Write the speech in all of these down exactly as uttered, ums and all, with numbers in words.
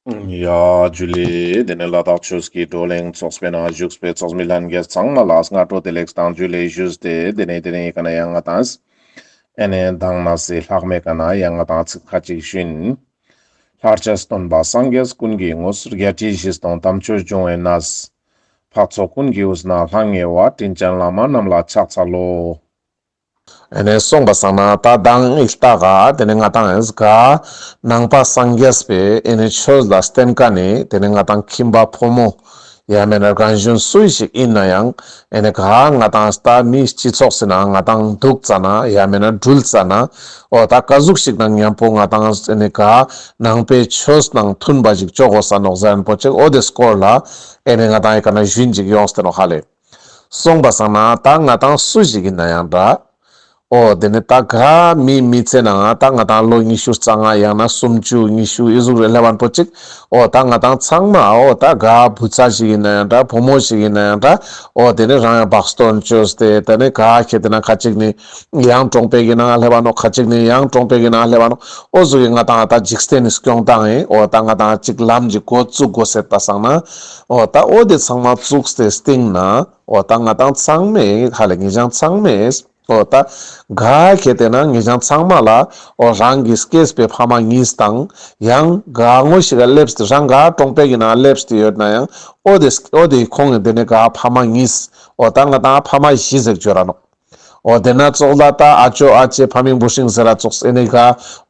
ཡ་ཇུ་ལེ། དེ་ནས་ལ་དྭགས་ཆོས་ཀྱི་བགྲོ་གླེང་ཚོགས་པའི་ནང་བཞུགས་པའི་ཚོགས་མི་ལྷན་རྒྱས་ཚང་མ་ལ་སྔ་དྲོ་བདེ་ལེགས་དང་ཇུ་ལེ་ཞུས་ཏེ། དེ་ནས་དེ་རིང་ཡི་ཀ་ན་ཡང་ང་ཏང་ཨེ་ནས་མདང་ནས་སི་ལྷག་མའི་ཀ་ན་ཡང་ང་ཏང་ཚིག་ཁ་ཅིག་ཞུ་ཡིན། ལྷར་བཅས་སྟོན་པ་སངས་རྒྱས་ཀུན་གྱི་ངོས། བརྒྱད་ཁྲི་བཞི་སྟོང་དམ་ཆོས་འབྱུང་བའི་གནས། འཕགས་ཚོགས་ཀུན་གྱི་དབུས་ན་ལྷང་ངེ་བ། དྲིན་ཅན་བླ་མ་རྣམས་ལ་ཕྱག་འཚལ་ལོ། ཨེ་ནས་སོང་པ་སང་ན་ད་མདང་ཨི་ལྟ་ག་དེ་ནས་ང་ཏང་ཨེ་ག་ནང་པ་སངས་རྒྱས་པའི་ཨེ་ནས་ཆོས་ལ་བརྟེན་མཁན་ནི་དེ་ནས་ང་ཏང་ཁྱིམ་པ་ཕོ་མོ་ཡང་མེད་ན་རྒན་གཞོན་སུ་ཞིག་ཡིན་ན་ཡང་ཨེ་ནས་ག་ང་ཏང་ད་མི་སྤྱི་ཚོགས་སི་ནང་ང་ཏང་འདུག་ཙ་ན་ཡང་མེད་ན་འགྲུལ་ཙ་ན་འོ་ད་ག་ཟུག་ཞིག་ནང་མཉམ་པོ་ང་ཏང་ཨེ་ནས་ག་ནང་པའི་ཆོས་ནང་མཐུན་པ་ཞིག་ཅོ་དགོས་ས་ནོག་ཟེར་ན་པོ་ཅིག་འོ་དེ་སྐོར་ལ་ཨེ་ནས་ང་ཏང་ཨི་ཀ་ན་ཞུན་ཅིག་ཡོངས་ཏེ་ནོག་ཧ་ལེ། སོང་པ་སང་ན་ད་ང་ཏང་སུ་ཞིག་ཡིན་ན་ཡང་འདྲ། འོ་དེ་ནས་ད་ག་མི་མི་ཚེ་ནང་ད་ང་ཏང་ལོ་ཉི་ཤུ་རྩ་ལྔ་ཡང་ན་སུམ་ཅུ་ཉི་ཤུ་ཨི་ཟུག་རེ་སླེབས་པ་པོ་ཅིག་འོ་ད་ང་ཏང་ཚང་མ་འོ་ད་ག་བུ་ཚ་ཞིག་ཡིན་ན་ཡང་འདྲ། བུ་མོ་ཞིག་ཡིན་ན་ཡང་འདྲ། འོ་དེ་ནས་རང་ཡང་བག་སྟོན་བཅོས་ཏེ་དེ་ནས་ག་ཁེ་དེ་ན་ཁ་ཅིག་ནི་ཡང་གྲོང་པའི་གི་ནང་སླེབས་པ་ནོག་ཁ་ཅིག་ནི་ཡང་གྲོང་པའི་གི་ནང་སླེབས་པ་ནོག་འོ་ཟུག་གི་ང་ཏང་ད་འཇིག་རྟེན་ནི་སྐྱོང་སྟངས་ཡིན། འོ་ད་ང་ཏང་ཅིག་ལམ་ཅིག་འགོ་བཙུགས་དགོས་ཟེར་པ་སང་ན་འོ་ད་འོ་དེ་ཚང་མ་བཙུགས་ཏེ་སྟིང་ན་འོ་ད་ང་ཏང་ཚང་མས་ཧ་ལེ་ངེད་ཅག་ཚང་མས་འོ་ད་ག་ཁེ་དེ་ན་ངེད་ཅག་ཚང་མ་ལ་འོ་རང་གི་སྐྱེས་པའི་ཕ་མ་གཉིས་དང་ཡང་ག་ངོ་ཞིག་ག་སླེབས་ཏེ་རང་ག་གྲོང་པའི་གི་ནང་སླེབས་ཏེ་ཡོད་ན་ཡང་འོ་དེ་འོ་དེ་ཁོང་གི་དེ་ནས་ག་ཕ་མ་གཉིས་འོ་ད་ང་ཏང་ཕ་མ་བཞི་ཟེར་བརྗོད་ར་ནོག་འོ་དེ་ན་ཙོགས་ལ་ད་ཨ་ཅོ་ཨ་ཅེ་ཕ་མིང་བུ་སྲིང་ཟེར་ར་ཙོགས་ཨེ་ནས་ག་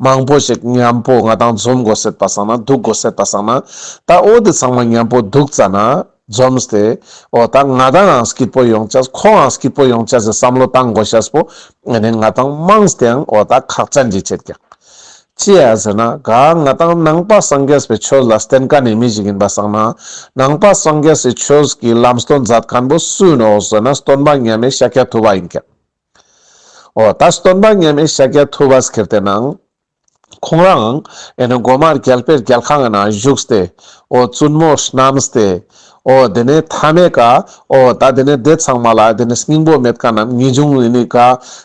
མང་པོ་ཞིག་མཉམ་པོ་ང་ཏང་འཛོམས་དགོས་ཟེར་པ་སང་ན་འདུག་དགོས་ཟེར་པ་སང་ན་ད་འོ་དེ་ཚང་མ་མཉམ་པོ་འདུག་ཙ་ན་འཛོམས་ཏེ་འོ་ད་ང་ཏང་ཡང་སྐྱིད་པོ་ཡོང་ཅས་ཁོང་ཡང་སྐྱིད་པོ་ཡོང་ཅས་སི་བསམ་བློ་བཏང་དགོས་ཤེས་པོ་ཨེ་ནས་ང་ཏང་མང་སྟེ་ཡང་འོ་ད་ཁག་ཅན་ཅིག་ཆེད་ཀྱག་ཅི་ཡ་ཟེར་ན་ག་ང་ཏང་ནང་པ་སངས་རྒྱས་པའི་ཆོས་ལ་བརྟེན་མཁན་ནི་མི་ཞིག་ཡིན་པ་སང་ན་ནང་པ་སངས་རྒྱས་སི་ཆོས་ཀྱི་ལམ་སྟོན་མཛད་མཁན་པོ་སུ་ཡིན་ནོག་ཟེར་ན་སྟོན་པ་མཉམ་མེད་ཤཱཀྱ་ཐུབ་པ་ཡིན་ཀྱག་འོ་ད་སྟོན་པ་མཉམ་མེད་ཤཱཀྱ་ཐུབ་པ་ཁྱེར་ཏེ་ནང་ཁོང་རང་ཨེ་ནས་གོ་མ་རྒྱལ་པོའི་རྒྱལ་ཁང་ནང་བཞུགས་ཏེ་འོ་བཙུན་མོ་བསྣམས་ཏེ་འོ་དེ་ནས་མཐའ་མའི་ཀ་འོ་ད་དེ་ནས་དེ་ཚང་མ་ལ་དེ་ནས་སྙིང་པོ་མེད་མཁན་ནམ་ངེས་འབྱུང་ཡིན་ནི་ཀ་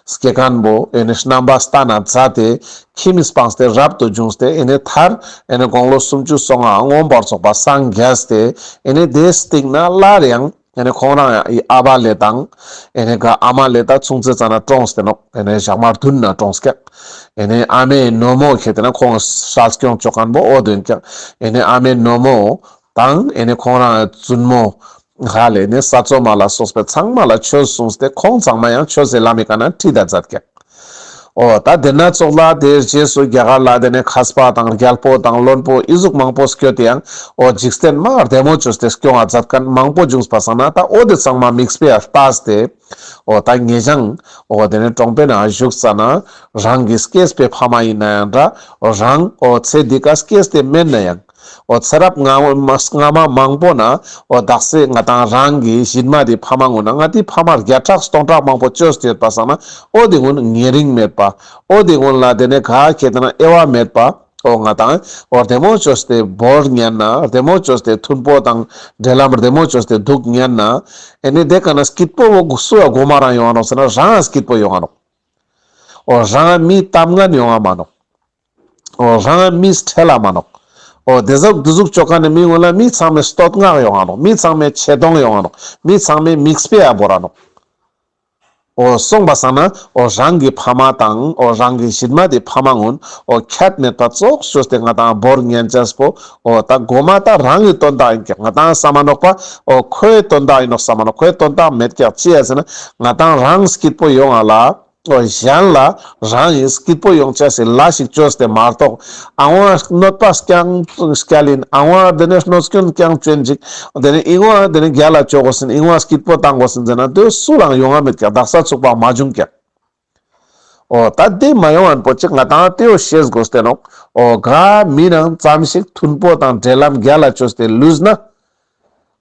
སྐྱེ་མཁན་པོ་ཨེ་ནས་རྣམ་པ་སྟན་ན་མཛད་དེ་ཁྱིམ་མི་སྤངས་ཏེ་རབ་ཏུ་བྱུང་སྟེ་ཨེ་ནས་མཐར་ཨེ་ནས་དགུང་ལོ་སུམ་ཅུ་སོ་ལྔ་མངོན་པར་རྫོགས་པ་སངས་རྒྱས་ཏེ་ཨེ་ནས་དེའི་སྟིང་ན་སླར་ཡང་ཨེ་ནས་ཁོང་རང་ཡི་ཨ་བ་ལེ་དང་ཨེ་ནས་ག་ཨ་མ་ལེ་ད་ཆུང་ཙེ་ཙ་ན་གྲོངས་ཏེ་ནོག་ཨེ་ནས་ཞག་མ་བདུན་ན་གྲོངས་ཀྱག་ཨེ་ནས་ཨ་མའི་ནོ་མོ་ཁེ་དེ་ན་ཁོང་སྲ་སྐྱོང་ཅོ་མཁན་པོ་འོ་དོན་ཀྱག་ཨེ་ནས་ཨ་མའི་ནོ་མོ་དང་ཨེ་ནས་ཁོང་རང་བཙུན་མོ་ཧ་ལེ་ནས་ས་འཚོ་མ་ལ་སོགས་པའི་ཚང་མ་ལ་ཆོས་གསུངས་ཏེ་ཁོང་ཚང་མ་ཡང་ཆོས་སི་ལམ་མི་ཀ་ན་ཁྲིད་ད་མཛད་ཀྱག་འོ་ད་དེ་ན་ཙོགས་ལ་དེའི་རྗེས་སུ་རྒྱ་གར་ལ་དེ་ནས་མཁས་པ་དང་རྒྱལ་པོ་དང་བློན་པོ་ཨི་ཟུག་མང་པོ་སྐྱོད་དེ་ཡང་འོ་འཇིག་རྟེན་མ་བདེ་མོ་བཅོས་ཏེ་སྐྱོང་བ་མཛད་མཁན་མང་པོ་བྱུང་པ་སང་ན་ད་འོ་དེ་ཚང་མ་དམིགས་པའི་ལྟས་ཏེ་འོ་ད་ངེད་ཅག་འོ་དེ་ནས་གྲོང་པའི་ནང་བཞུགས་ཙ་ན་རང་གི་སྐྱེས་པའི་ཕ་མ་ཡིན་ན་ཡང་འདྲ་འོ་རང་འོ་ཚེ་འདི་ཀ་སྐྱེས་ཏེ་མེད་ན་ཡང་འོ་ཚེ་རབས་སྔ་མ་སྔ་མ་མང་པོ་ན་འོ་དག་ས་ང་ཏང་རང་གི་གཞིས་མ་དེ་ཕ་མ་ངུན་ན་ང་དེ་ཕ་མ་བརྒྱ་ཕྲག་སྟོང་ཕྲག་མང་པོ་བཅོས་ཏེ་ཡོད་པ་སང་ན་འོ་དེ་ངུན་ཉེ་རིང་མེད་པ་འོ་དེ་ངུན་ལ་དེ་ནས་ག་ཁེ་དེ་ན་དབྱེ་བ་མེད་པ་འོ་ང་ཏང་འོ་བདེ་མོ་བཅོས་ཏེ་བོར་ཉན་ན་བདེ་མོ་བཅོས་ཏེ་མཐུན་པོ་དང་འབྲེལ་ལམ་བདེ་མོ་བཅོས་ཏེ་འདུག་ཉན་ན་ཨེ་ནས་དེ་ཀ་ན་སྐྱིད་པོ་བོ་སུ་ཡ་གོ་མ་རང་ཡོང་ང་ནོག་ཟེར་ན་རང་སྐྱིད་པོ་ཡོང་ང་ནོག་འོ་རང་མི་གཏམ་ངན་ཡོང་ང་མ་ནོག་འོ་རང་མི་ཁྲེལ་ལ་མ་ནོག་འོ་དེ་ཟུག་དེ་ཟུག་ཅོ་མཁན་ནི་མི་ངུན་ལ་མི་ཚང་མའི་བསྟོད་བསྔགས་ཡོང་ང་ནོག་མི་ཚང་མའི་ཆེ་མཐོང་ཡོང་ང་ནོག་མི་ཚང་མའི་མིག་དཔེ་ཡ་བོར་ར་ནོག་འོ་སོང་པ་སང་ན་འོ་རང་གི་ཕ་མ་དང་འོ་རང་གི་གཞིས་མ་དེ་ཕ་མ་ངུན་འོ་ཁྱད་མེད་པ་ཙོགས་བཅོས་ཏེ་ང་ཏང་བོར་ཉན་ཅེས་པོ་འོ་ད་གོ་མ་ད་རང་གི་དོན་དག་ཡིན་ཀྱག་ང་ཏང་བསམ་མ་ནོག་པ་འོ་ཁོའི་དོན་དག་ཡིན་ནོག་བསམ་མ་ནོག་ཁོའི་དོན་དག་མེད་ཀྱག་ཅི་ཡ་ཟེར་ན་ང་ཏང་རང་སྐྱིད་པོ་ཡོང་ང་ལ། འོ་གཞན་ལ་རང་གི་སྐྱིད་པོ་ཡོང་ཅེས་སི་ལས་ཤིག་བཅོས་ཏེ་མ་གཏོགས་ཨ་བོ་གནོད་པ་རྐྱང་སྐྱལ་ཡིན། ཨ་བོ་དེ་ནས་གནོད་སྐྱོན་རྐྱང་བཅོ་ཡིན་ཅིག་དེ་ནས་ཨི་བོ་དེ་ནས་རྒྱལ་ལ་བཅོ་དགོས་ཡིན། ཨི་བོ་སྐྱིད་པོ་བཏང་དགོས་ཡིན་ཟེར་ན་དེ་སུ་ལའང་ཡོང་ང་མེད་ཀྱག་དག་ས་ཚུགས་པ་མ་བྱུང་ཀྱག་འོ་ད་དེ་མ་ཡོང་ངན་པོ་ཅིག་ང་ཏང་དེ་བོ་ཤེས་དགོས་ཏེ་ནོག་འོ་ག་མི་ནང་ཙམ་ཞིག་མཐུན་པོ་དང་འབྲེལ་ལམ་རྒྱལ་ལ་བཅོས་ཏེ་ལུས་ན།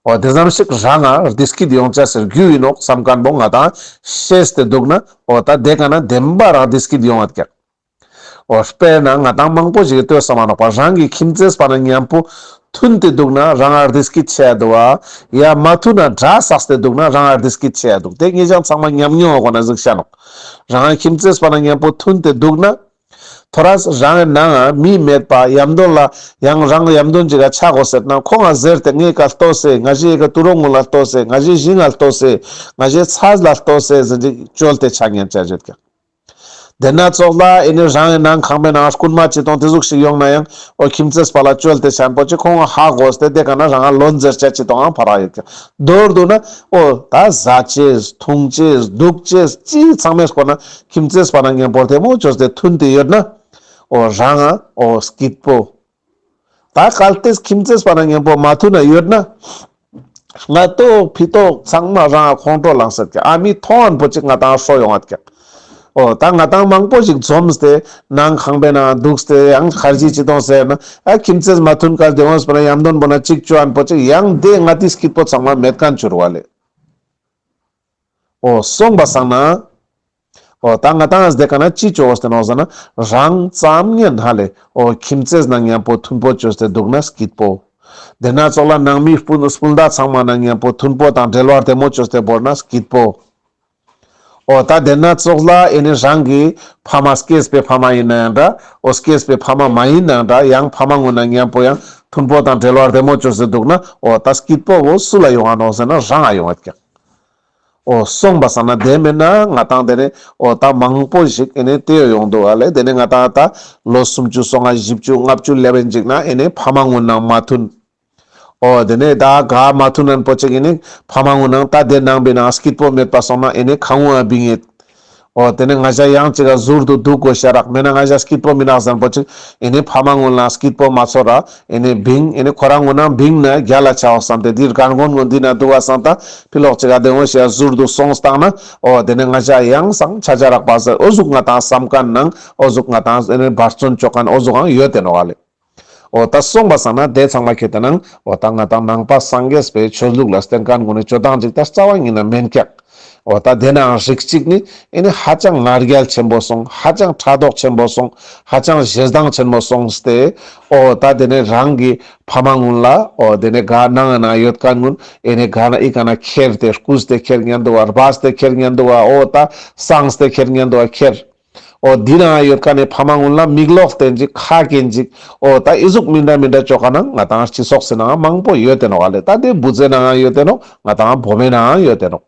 འོ་དེ་ཙམ་ཞིག་རང་ང་བདེ་སྐྱིད་ཡོང་ཅེས་སི་རྒྱུ་ཡིན་ནོག་བསམ་མཁན་པོ་ང་ཏང་ཤེས་ཏེ་འདུག་ན་འོ་ད་དེ་ཀ་ན་བདེན་པ་རང་བདེ་སྐྱིད་ཡོང་ང་ཀྱག་འོ་དཔེར་ན་ང་ཏང་མང་པོ་ཞིག་གི་ལྟོས་ས་མ་ནོག་པ་རང་གི་ཁྱིམ་མཚེས་པ་ན་མཉམ་པོ་མཐུན་ཏེ་འདུག་ན་རང་ང་བདེ་སྐྱིད་ཆེ་ཡ་འདུག་བ། ཡ་མ་མཐུན་ན་དགྲ་བསགས་ཏེ་འདུག་ན་རང་ང་བདེ་སྐྱིད་ཆེ་ཡ་འདུག་དེ་ངེད་ཅག་ཚང་མ་ཉམས་མྱོང་གོ་ན་གཟིགས་ཤ་ནོག་རང་ཁྱིམ་མཚེས་པ་ན་མཉམ་པོ་མཐུན་ཏེ་འདུག་ན། ཐོ་རས་རང་གི་ནང་ང་མི་མེད་པ་ཡམ་དོན་ལ་ཡང་རང་ཡམ་དོན་ཅིག་ག་ཆ་དགོས་ཟེར་ན་ཁོང་ང་ཟེར་ཏེ་ངའི་ཀ་ལྟོས་སེ། ང་ཞའི་ཀ་དུ་རོ་ངུ་ལ་ལྟོས་སེ། ང་ཞའི་ཞིང་ང་ལྟོས་སེ། ང་ཞའི་ཚས་ལ་ལྟོས་སེ་ཟེར་ཅིག་བཅོལ་ཏེ་ཆ་ཉན་ཆ་ཡོད་ཀྱག། དེ་ན་ཙོགས་ལ་ཨེ་ནི་རང་གི་ནང་ཁང་པའི་ནང་རྐུན་མ་ཅི་དང་དེ་ཟུག་ཞིག་ཡོང་ན་ཡང་འོ་ཁྱིམ་མཚེས་པ་ལ་བཅོལ་ཏེ་ཆ་ཡན་པོ་ཅིག་ཁོང་ཧ་གོ་སྟེ་དེ་ཀ་ན་རང་ལོན་ཟེར་ཆ་ཅི་དང་ཕར་ཡོད་ཀྱག། མདོར་བསྡུ་ན་འོ་ད་ཟ་ཅེས་འཐུང་ཅེས་འདུག་ཅེས་ཅི་ཚང་མའི་སྐོར་ན་ཁྱིམ་མཚེས་པ་ན་མཉམ་པོ་རྡེ་མོ་བཅོས་ཏེ་མཐུན་ཏེ་ཡོད་ན་འོ་རང་ང་འོ་སྐྱིད་པོ། ད་གལ་ཏེ་ཁྱིམ་མཚེས་པ་ན་མཉམ་པོ་མ་མཐུན་ན་ཡོད་ན། ང་ཏོག་ཕི་ཏོག་ཚང་མ་རང་ཁོང་ཁྲོ་ལངས་སེད་ཀྱག། ཨ་མི་མཐོང་ཡན་པོ་ཅིག་ང་ཏང་ཧྲོ་ཡོང་ངད་ཀྱག། འོ་ད་ང་ཏང་མང་པོ་ཞིག་འཛོམས་ཏེ་ནང་ཁང་པའི་ནང་འདུག་སྟེ་ཡང་ཁར་ཇི་ཅི་གཏོང་ཟེར་ན་ཨ་ཁྱིམ་མཚེས་མ་མཐུན་ཀ་དེ་འོངས་པ་ན་ཡམ་དོན་པོ་ན་ཅིག་བཅོ་ཡན་པོ་ཅིག་ཡང་དེ་ང་ཏི་སྐྱིད་པོ་ཚང་མ་མེད་མཁན་ཆུར་བ་ལེ། འོ་སོང་པ་སང་ན། འོ་ད་ང་ཏང་ཨ་ཟེ་ཀ་ན་ཅི་ཅོ་བོ་སྟེ་ནོག་ཟེར་ན་རང་ཙམ་ཉན་ཧ་ལེ། འོ་ཁྱིམ་མཚེས་ན་མཉམ་པོ་མཐུན་པོ་ཅོས་ཏེ་འདུག་ན་སྐྱིད་པོ། དེ་ན་ཙོགས་ལ་ནང་མི་སྤུན་སྤུན་ཟླ་ཚང་མ་ན་མཉམ་པོ་མཐུན་པོ་དང་འབྲེལ་བ་རྡེ་མོ་ཅོས་ཏེ་བོར་ན་སྐྱིད་པོ། འོ་ད་དེ་ན་ཙོགས་ལ་ཨེ་ནི་རང་གི་ཕ་མ་སྐྱེས་པའི་ཕ་མ་ཡིན་ན་ཡང་འདྲ། འོ་སྐྱེས་པའི་ཕ་མ་མ་ཡིན་ན་ཡང་འདྲ། ཡང་ཕ་མ་ངུན་ན་མཉམ་པོ་ཡང་མཐུན་པོ་དང་འབྲེལ་བ་རྡེ་མོ་ཅོས་ཏེ་འདུག་ན་འོ་ད་སྐྱིད་པོ་བོ་སུ་ལ་ཡོང་ང་ནོག་ཟེར་ན་རང་ང་ཡོང་ངད་ཀྱག། འོ་སོང་པ་སང་ན་དེ་མེད་ན་ང་ཏང་དེ་ནི་འོ་ད་མང་པོ་ཞིག་ཨེ་ནི་དེ་ཡོང་འདུག་ཨ་ལེ། དེ་ནི་ང་ཏང་ད་ལོ་སུམ་ཅུ་སོ་ལྔ་བཞི་བཅུ་ལྔ་བཅུ་ལེབ་ཡིན་ཅིག་ན་ཨེ་ནི་ཕ་མ་ངུན་ནང་མ་མཐུན། འོ་དེ་ནི་ད་ག་མ་མཐུན་ནན་པོ་ཅིག་ཨེ་ནི་ཕ་མ་ངུན་ནང་ད་དེ་ནང་པའི་ནང་སྐྱིད་པོ་མེད་པ་སོང་ན་ཨེ་ནི་ཁ་ངུ་ཨ་བིང་ཡེད། འོ་དེ་ནི་ང་ཞ་ཡང་ཅིག་ག་ཟུར་དུ་འདུག་དགོས་ཤ་རག་མེད་ན་ང་ཞ་སྐྱིད་པོ་མི་ནག་ཟེར་པོ་ཅིག་ཨེ་ནི་ཕ་མ་ངུན་ལ་སྐྱིད་པོ་མ་ཚོར་ར་ཨེ་ནི་བིང་ཨེ་ནི་ཁོ་རང་ངུན་ནང་བིང་ན་རྒྱལ་ལ་ཆའོ་བསམ་སྟེ་འདིར་གར་མགོན་ངུན་འདི་ན་འདུག་བ་བསམ་ད་ཕི་ལོག་ཅིག་ག་དེ་འོ་ཞེས་ཟུར་དུ་སོང་སྟངས་ན་འོ་དེ་ནི་ང་ཞ་ཡང་སང་ཆ་ཆ་རག་པ་ཟེར་འོ་ཟུག་ང་ཏང་བསམ་མཁན་ནང་འོ་ཟུག་ང་ཏང་ཨེ་ནི་འབད་བརྩོན་ཅོ་མཁན་འོ་ཟུག་ཨང་ཡོད་དེ་ནོག་ཨ་ལེ། འོ་ད་སོང་པ་སང་ན་དེ་ཚང་མ་ཁྱེད་དེ་ནང་འོ་ད་ང་ཏང་ནང་པ་སངས་རྒྱས་པའི་ཆོས་ལུགས་ལ་བརྟེན་མཁན་ངུན་ནི་ཅོ་སྟངས་ཅིག་ད་རྩ་བ་ཉིད་ན་མེན་ཀྱག། འོ་ད་དེ་ནའང་རིགས་གཅིག་ནི་ཨེ་ནི་ཧ་ཅང་ང་རྒྱལ་ཆེན་པོ་སོང་། ཧ་ཅང་ཕྲག་དོག་ཆེན་པོ་སོང་། ཧ་ཅང་ཞེ་སྡང་ཆེན་པོ་སོང་སྟེ་འོ་ད་དེ་ནི་རང་གི་ཕ་མ་ངུན་ལ་འོ་དེ་ནི་ག་ནང་ན་ཡོད་མཁན་ངུན་ཨེ་ནི་ག་ན་ཨི་ཀ་ན་ཁྱེར་ཏེ་རྐུས་ཏེ་ཁྱེར་ཉན་འདུག་བ། སྦས་ཏེ་ཁྱེར་ཉན་འདུག་བ། འོ་ད་སངས་ཏེ་ཁྱེར་ཉན་འདུག་བ་ཁྱེར། འོ་འདི་ན་ཡོད་མཁན་ནི་ཕ་མ་ངུན་ལ་མིག་ལོག་བསྟན་ཅིག་ཁ་སྐྱེན་ཅིག། འོ་ད་ཨི་ཟུག་མི་འདྲ་མི་འདྲ་ཅོ་མཁན་ནང་ང་ཏང་སྤྱི་ཚོགས་སི་ནང་མང་པོ་ཡོད་དེ་ནོག་ཨ་ལེ། ད་དེ་བུ་ཚའི་ནང་ཡོད་དེ་ནོག། ང་ཏང་བུ་མོའི་ནང་ཡོད་དེ་ནོག།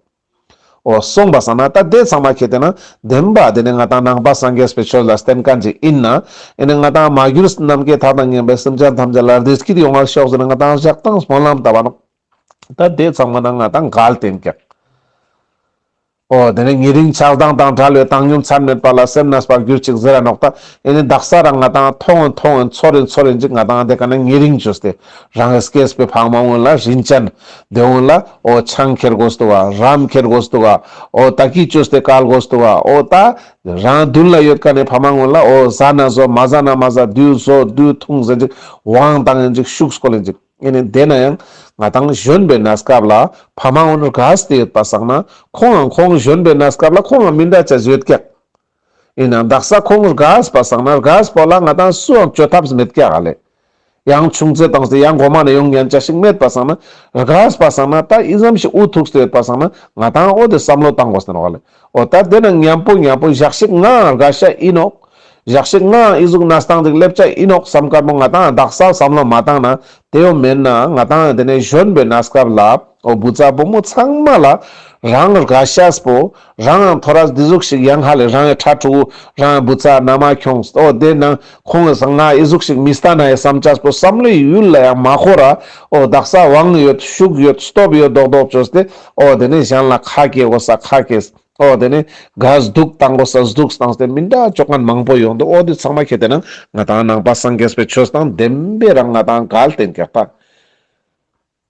འོ་སོང་པ་སང་ན་ད་དེ་ཚང་མ་ཁྱེད་དེ་ན་བདེན་པ་དེ་ནི་ང་ཏང་ནང་པ་སངས་རྒྱས་པའི་ཆོས་ལ་བརྟེན་མཁན་ཅིག་ཨིན་ན་ཨེ་ནི་ང་ཏང་མ་གྱུར་ནམ་མཁའི་མཐའ་དང་མཉམ་པའི་སེམས་ཅན་ཐམས་ཅད་ལ་བདེ་སྐྱིད་ཡོང་བར་ཤོག་ཟེར་ན་ང་ཏང་ཞག་དང་སྨོན་ལམ་བཏབ་པ་ནོག། ད་དེ་ཚང་མ་ན་ང་ཏང་འགལ་བསྟན་ཀྱག། འོ་དེ་ནི་ཉེ་རིང་ཆགས་སྡང་དང་བྲལ་བའི་བཏང་སྙོམས་ཚད་མེད་པ་ལ་སེམས་གནས་པར་གྱུར་ཅིག་ཟེར་ར་ནོག། ད་ཨེ་ནི་དག་ས་རང་ང་ཏང་མཐོང་ཡིན་མཐོང་ཡིན་ཚོར་ཡིན་ཚོར་ཡིན་ཅིག་ང་ཏང་དེ་ཀ་ན་ཉེ་རིང་བཅོས་ཏེ་རང་གི་སྐྱེས་པའི་ཕ་མ་ངུན་ལ་རིན་ཅན་དེ་ངུན་ལ་འོ་ཆང་ཁྱེར་དགོས་འདུག་བ། རམ་ཁྱེར་དགོས་འདུག་བ། འོ་ད་གི་བཅོས་ཏེ་བཀལ་དགོས་འདུག་བ། འོ་ད་རང་མདུན་ལ་ཡོད་མཁན་ནི་ཕ་མ་ངུན་ལ་འོ་ཟ་ན་ཟོ་མ་ཟ་ན་མ་ཟ་དུས་ཟོ་དུས་འཐུང་ཟེར་ཅིག་དབང་བཏང་ཡིན་ཅིག་ཤུགས་སྐོལ་ཡིན་ཅིག། ཨེ་ནི་དེ་ན་ཡང་ང་ཏང་གཞོན་པའི་གནས་སྐབས་ལ་ཕ་མ་ངུན་རྒས་ཏེ་ཡོད་པ་སང་ན་ཁོང་ཡང་ཁོང་གཞོན་པའི་གནས་སྐབས་ལ་ཁོང་ཡང་མི་འདྲ་ཅེས་ཡོད་ཀྱག། ཨིན་ནའང་དག་ས་ཁོང་རྒས་པ་སང་ན་རྒས་པོ་ལ་ང་ཏང་སུའང་བཅོ་ཐབས་མེད་ཀྱག་ཨ་ལེ། ཡང་ཆུང་ཙེ་བཏང་སྟེ་ཡང་གོ་མ་ནས་ཡོང་ཉན་ཅེས་ཤིག་མེད་པ་སང་ན་རྒས་པ་སང་ན་ད་ཨི་ཙམ་ཞིག་འུ་ཐུག་སྟེ་ཡོད་པ་སང་ན་ང་ཏང་འོ་དེ་བསམ་བློ་བཏང་དགོས་ཟེར་ནོག་ཨ་ལེ། འོ་ད་དེ་ན་མཉམ་པོ་མཉམ་པོ་ཞག་ཞིག་ང་རྒས་ཤ་ཨིན་ནོག། ཞག་ཞིག་ང་ཨི་ཟུག་གནས་སྟངས་ཅིག་སླེབས་ཆ་ཨིན་ནོག་བསམ་མཁན་པོ་ང་ཏང་དག་ས་བསམ་བློ་མ་བཏང་ན་དེ་ཡོ་མེན་ན་ང་ཏང་དེ་ནས་གཞོན་པའི་གནས་སྐབས་ལ་འོ་བུ་ཚ་བུ་མོ་ཚང་མ་ལ་རང་རྒས་ཤ་པོ་རང་ཐོ་རས་འདི་ཟུག་ཞིག་ཡང་ཧ་ལེ་རང་ཡི་ཕྲུ་གུ་རང་བུ་ཚ་ན་མ་ཁྱོངས་འོ་དེ་ན་ཁོང་གི་སང་ང་ཨི་ཟུག་ཞིག་མི་ལྟ་ན་ཡི་བསམ་ཆ་པོ་བསམ་བློའི་ཡུལ་ལ་ཡང་མ་འཁོར་ར་འོ་དག་ས་དབང་ཡོད་ཤུགས་ཡོད་སྟོབས་ཡོད་རྡོག་རྡོག་བཅོས་ཏེ་འོ་དེ་ནས་གཞན་ལ་ཁ་སྐྱེ་དགོས་ས་ཁ་སྐྱེས། འོ་དེ་ནས་ག་སྡུག་བཏང་དགོས་ས་སྡུག་བཏང་སྟེ་མི་འདྲ་བཅོ་མཁན་མང་པོ་ཡོང་འདུག། འོ་དེ་ཚང་མ་ཁྱེད་དེ་ན་ང་ཏང་ནང་པ་སངས་རྒྱས་པའི་ཆོས་དང་བདེན་པའི་རང་ང་ཏང་འགལ་བསྟན་ཀྱག་ད།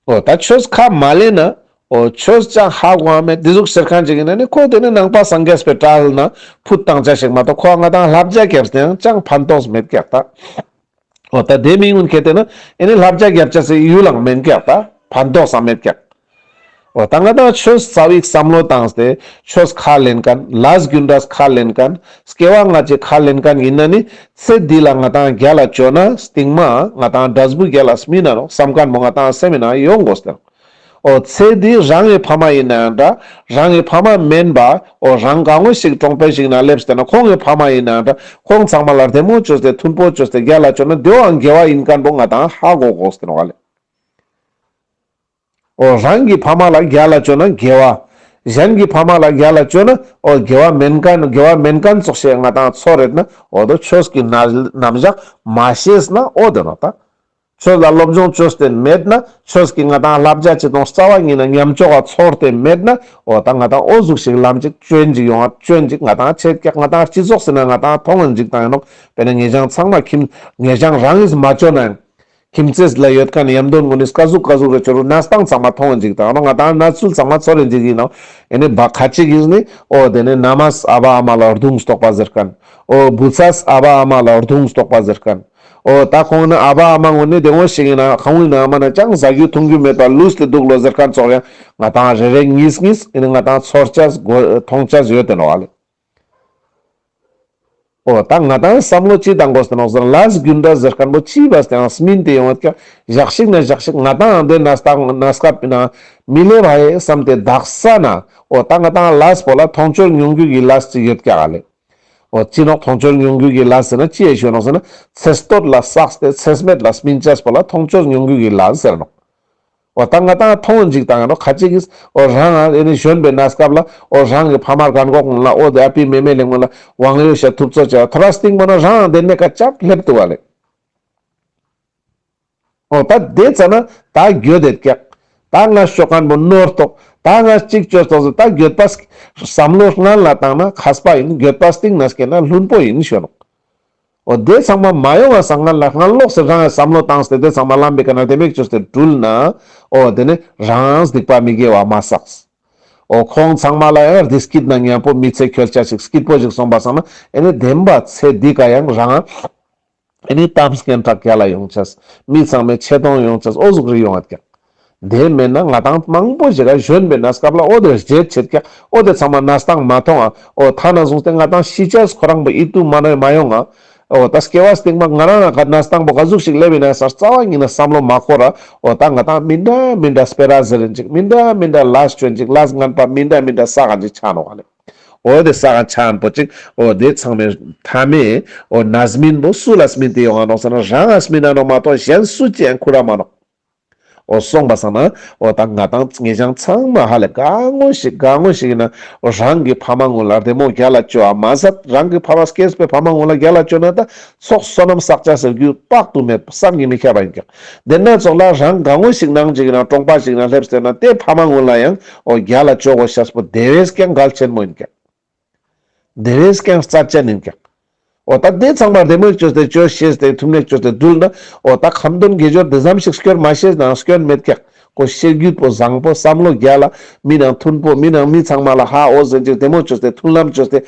འོ་ད་ཆོས་ཁ་མ་ལེན་ན་འོ་ཆོས་ཅང་ཧ་གོ་བ་མེད་དེ་ཟུག་ཟེར་མཁན་ཅིག་ཡིན་ན་ནི་ཁོ་དེ་ནི་ནང་པ་སངས་རྒྱས་པའི་གྲལ་ན་ཕུད་བཏང་ཆ་ཞིག་མ་གཏོགས་ཁོ་ང་ཏང་བསླབ་བྱ་རྒྱབ་སྟེ་ཡང་ཅང་ཕན་ཐོགས་མེད་ཀྱག་ད། འོ་ད་དེ་མི་ངུན་ཁྱེད་དེ་ན་ཨེ་ནི་བསླབ་བྱ་རྒྱབ་ཆ་སི་ཡུལ་ལང་མེན་ཀྱག་ད་ཕན་ཐོགས་སང་མེད་ཀྱག། འོ་ད་ང་ཏང་ཆོས་རྩ་བའི་བསམ་བློ་བཏང་སྟེ་ཆོས་ཁས་ལེན་མཁན་ལས་རྒྱུ་འབྲས་ཁས་ལེན་མཁན་སྐྱེ་བ་སྔ་ཕྱི་ཁས་ལེན་མཁན་ཡིན་ན་ནི་ཚེ་འདི་ལ་ང་ཏང་རྒྱལ་ལ་བཅོ་ན་སྟིང་མ་ང་ཏང་འབྲས་བུ་རྒྱལ་ལ་སྨིན་ན་ནོག་བསམ་མཁན་མོ་ང་ཏང་སེམས་ན་ཡོང་དགོས་ཏེ། འོ་ཚེ་འདི་རང་གི་ཕ་མ་ཡིན་ནའང་འདྲ། རང་གི་ཕ་མ་མིན་པ་འོ་རང་ག་ངོ་ཞིག་གྲོང་པའི་ཞིག་ན་སླེབས་ཏེ་ན་ཁོང་གི་ཕ་མ་ཡིན་ནའང་འདྲ། ཁོང་ཚང་མ་ལ་བདེ་མོ་བཅོས་ཏེ་མཐུན་པོ་བཅོས་ཏེ་རྒྱལ་ལ་བཅོ་ན་དེའང་དགེ་བ་ཡིན་མཁན་པོ་ང་དང་ཧ་གོ་དགོས་ཏེ་ནོག་ལེ། འོ་རང་གི་ཕ་མ་ལ་རྒྱལ་ལ་བཅོ་ན་དགེ་བ། གཞན་གྱི་ཕ་མ་ལ་རྒྱལ་ལ་བཅོ་ན་འོ་དགེ་བ་མེན་མཁན་དགེ་བ་མེན་མཁན་ཙོགས་ཤིག་ང་དང་ཚོར་རེད་ན་འོ་དོ་ཆོས་ཀྱི་རྣམ་གཞག་མ་ཤེས་ན་འོ་དེ་ནོག་ད། ཆོས་ལ་སློབ་སྦྱོང་བཅོས་ཏེ་མེད་ན་ཆོས་ཀྱི་ང་དང་བསླབ་བྱ་ཅི་དང་རྩ་བ་ཉིད་ན་ཉམས་ཆོག་ག་ཚོར་ཏེ་མེད་ན་འོ་ད་ང་དང་འོ་ཟུག་ཞིག་ལམ་ཅིག་སྐྱོན་ཅིག་ཡོང་ང་སྐྱོན་ཅིག་ང་དང་ཆེད་ཀྱག་ང་དང་སྤྱི་ཚོགས་ཟེར་ན་ང་དང་མཐོང་ངན་ཅིག་དང་ཡིན་ནོག་དཔེར་ན་ངེ་ཅང་ཚང་མ་ཁྱིམ་ངེ་ཅང་རང་གིས་མ་བཅོ་ན་ཡང་། ཁྱིམ་མཚེས་ལ་ཡོད་མཁན་ཡམ་དོན་ངོ་ནི་ཀ་ཟུག་ཀ་ཟུག་རེ་ཆོ་རུ་གནས་སྟངས་ཚང་མ་མཐོང་ངན་ཅིག་དང་ང་དང་གནས་ཚུལ་ཚང་མ་ཚོར་རེ་ཅིག་ཡིན་ནོག་ཨེ་ནི་བ་ཁ་ཅིག་གིས་ནི་འོ་དེ་ནི་ན་མ་ཨ་བ་ཨ་མ་ལ་རྡུང་ལྟོགས་པ་ཟེར་མཁན། འོ་བུ་ཚ་ཨ་བ་ཨ་མ་ལ་རྡུང་ལྟོགས་པ་ཟེར་མཁན། འོ་ད་ཁོང་ནི་ཨ་བ་ཨ་མ་ངོ་ནི་དེ་ངོ་ཞིག་ཡིན་ན་ཁང་བའི་ནང་མ་ན་ཅང་ཟ་རྒྱུ་འཐུང་རྒྱུ་མེད་པ་ལུས་ཏེ་འདུག་ལོ་ཟེར་མཁན་ཙོགས་ཡང་ང་དང་རེ་རེ་གཉིས་གཉིས་ཨེ་ནི་ང་དང་ཚོར་ཅས་མཐོང་ཅས་ཡོད་དེ་ནོག་ཨ་ལེ། འོ་ད་ང་དང་བསམ་བློ་ཅི་བཏང་དགོས་ཏེ་ནོག་ཟེར་ན་ལས་རྒྱུ་འབྲས་ཟེར་མཁན་པོ་ཅི་བས་ཏེ་ཡང་སྨིན་ཏེ་ཡོང་བ་ཀྱང་ཞག་ཞིག་ན་ཞག་ཞིག་ང་དང་འདི་ན་སྟག་ན་སྐབས་ན་མི་ལེབ་ཧ་ཡེ་བསམ་སྟེ་དག་ས་ན་འོ་ད་ང་དང་ལས་པོ་ལ་མཐོང་ཆོས་མྱོང་རྒྱུ་གི་ལས་ཅིག་ཡོད་ཀྱག་ཨ་ལེ། འོ་ཅི་ནོག་མཐོང་ཆོས་མྱོང་རྒྱུ་གི་ལས་ཟེར་ན་ཅི་ཡེ་ཞུ་ནོག་ཟེར་ན་ཚེ་སྟོད་ལ་བསགས་ཏེ་ཚེ་སྨད་ལ་སྨིན་ཅས་པོ་ལ་མཐོང་ཆོས་མྱོང་རྒྱུ་གི་ལས་ཟེར་ནོག་འོ་ད་ང་དང་མཐོང་ཅིག་དང་ཡང་ཁ་ཅིག་གིས་འོ་རང་ཨེ་ནི་གཞོན་པའི་གནས་སྐབས་ལ་འོ་རང་གི་ཕ་མར་གན་གོག་ལ་འོ་དེ་ཨ་པི་མེ་མེ་ལེ་ངོ་ལ་དབང་ཡོད་ཤ་ཐུབ་ཚོད་ཅེ་ཐོ་ར་སྟིང་མོ་ན་རང་དེ་ནས་ཀ་ཅབ་སླེབས་ཏུ་བ་ལེ། འོ་ད་དེ་ཙ་ན་ད་འགྱོད་དེ་ཀྱག་ད་ང་ཤོག་མཁན་པོ་ནོར་ཏོག་ད་ང་གཅིག་བཅོས་ཏོག་ཟེར་ད་འགྱོད་པ་བསམ་བློ་སྔན་ལ་བཏང་ན་མཁས་པ་ཡིན། འགྱོད་པ་སྟིང་ན་སྐྱེས་ན་བླུན་པོ་ཡིན་ཞུ་ནོག་འོ་དེ་ཚང་མ་མ་ཡོང་བ་སང་སྔན་ལ་སྔན་ལོགས་སུ་རང་བསམ་བློ་བཏང་སྟེ་དེ་ཚང་མ་ལམ་པའི་ཀ་ན་དེ་མིག་བཅོས་ཏེ་དྲུལ་ན་འོ་དེ་ནི་རང་སྡིག་པ་མི་དགེ་བ་མ་བསགས། འོ་ཁོང་ཚང་མ་ལ་ཡང་བདེ་སྐྱིད་ན་མཉམ་པོ་མི་ཚེ་འཁྱོལ་ཆ་ཞིག་སྐྱིད་པོ་ཞིག་སོང་བ་སང་ན་ཨེ་ནི་བདེན་པ་ཚེ་འདི་ཀ་ཡང་རང་ཨེ་ནི་གཏམ་སྙན་གྲགས་རྒྱལ་ལ་ཡོང་ཆས་མི་ཚང་མའི་ཆེ་མཐོང་ཡོང་ཆས་འོ་ཟུག་རེ་ཡོང་བ་ཀྱག་དེ་མེད་ན་ང་དང་མང་པོ་ཞིག་ག་གཞོན་པའི་གནས་སྐབས་ལ་འོ་དེ་བརྗེད་ཆེད་ཀྱག་འོ་དེ་ཚང་མ་གནས་སྟངས་མ་མཐོང་ཨ། འོ་ཐ་ན་བཟུང་སྟེ་ང་དང་ཤི་ཆས་ཁོ་རང་པོ་ཨི་ཏུ་མ་ནོ་མ་ཡོང་ཨ། འོ་ད་སྐྱེ་བ་སྟིང་མ་ང་རང་ང་ག་གནས་སྟངས་པོ་ག་ཟུག་ཞིག་སླེབས་ཡིན་ན་སང་རྩ་བ་ཉིད་ན་བསམ་བློ་མ་འཁོར་ཨ། འོ་ད་ང་དང་མི་འདྲ་མི་འདྲ་སྤེ་ར་ཟེར་རིན་ཅིག་མི་འདྲ་མི་འདྲ་ལས་བཅོན་ཅིག་ལས་ངན་པ་མི་འདྲ་མི་འདྲ་ས་ག་ཅིག་ཆ་ནོག་ཨ་ལེ། འོ་དེ་ས་ག་ཆ་ཨན་པོ་ཅིག་འོ་དེ་ཚང་མའི་མཐའ་མའི་འོ་ན་སྨིན་པོ་སུ་ལ་སྨིན་ཏེ་ཡོང་ང་ནོག་ཟེར་ན་རང་ང་སྨིན་ན་ནོག་མ་གཏོགས་གཞན་སུ་ཅི་ཡང་ཁུར་ར་མ་ནོག་འོ་སོང་པ་སང་ན་འོ་ད་ང་དང་ངེ་ཅང་ཚང་མ་ཧ་ལས་ག་ངོ་ཞིག་ག་ངོ་ཞིག་ཡིན་ན་འོ་རང་གི་ཕ་མ་ངོ་ལ་བདེ་མོ་རྒྱལ་ལ་བཅོ་བ་མ་ཟད་རང་གི་ཕ་མ་སྐྱེས་པའི་ཕ་མ་ངོ་ལ་རྒྱལ་ལ་བཅོ་ན་ད་ཚོགས་བསོད་ནམས་བསགས་ཅ་ཟེར་རྒྱུ་དཔག་ཏུ་མེད་པ་བསམ་གྱིས་མི་ཁྱབ་པ་ཡིན་ཀྱག་དེ་ན་ཚོགས་ལ་རང་ག་ངོ་ཞིག་ནང་ཅིག་ཡིན་ན་གྲོང་པ་ཞིག་ན་སླེབས་ཟེར་ན་དེ་ཕ་མ་ངོ་ལ་ཡང་འོ་རྒྱལ་ལ་བཅོ་དགོས་ཤེས་པོ་དེ་བས་ཀྱང་གལ་ཆེན་མོ་ཡིན་ཀྱག་དེ་བས་ཀྱང་རྩ་ཆེན་ཡིན་ཀྱག་འོ་ད་དེ་ཚང་མ་བདེ་མོ་བཅོས་ཏེ་བཅོས་ཤེས་ཏེ་ཐུབ་ནས་བཅོས་ཏེ་དུལ་ན་འོ་ད་ཁ་འདོན་དགེ་སྦྱོར་དེ་ཙམ་ཞིག་སྐྱོན་མ་ཤེས་ན་སྐྱོན་མེད་ཀྱག་ཁོ་ཤེས་རྒྱུད་པོ་བཟང་པོ་བསམ་བློ་རྒྱལ་ལ་མི་ནང་མཐུན་པོ་མི་ནང་མི་ཚང་མ་ལ་ཧ་འོ་ཟེར་ཅིག་བདེ་མོ་བཅོས་ཏེ་མཐུན་ལམ་བཅོས་ཏེ་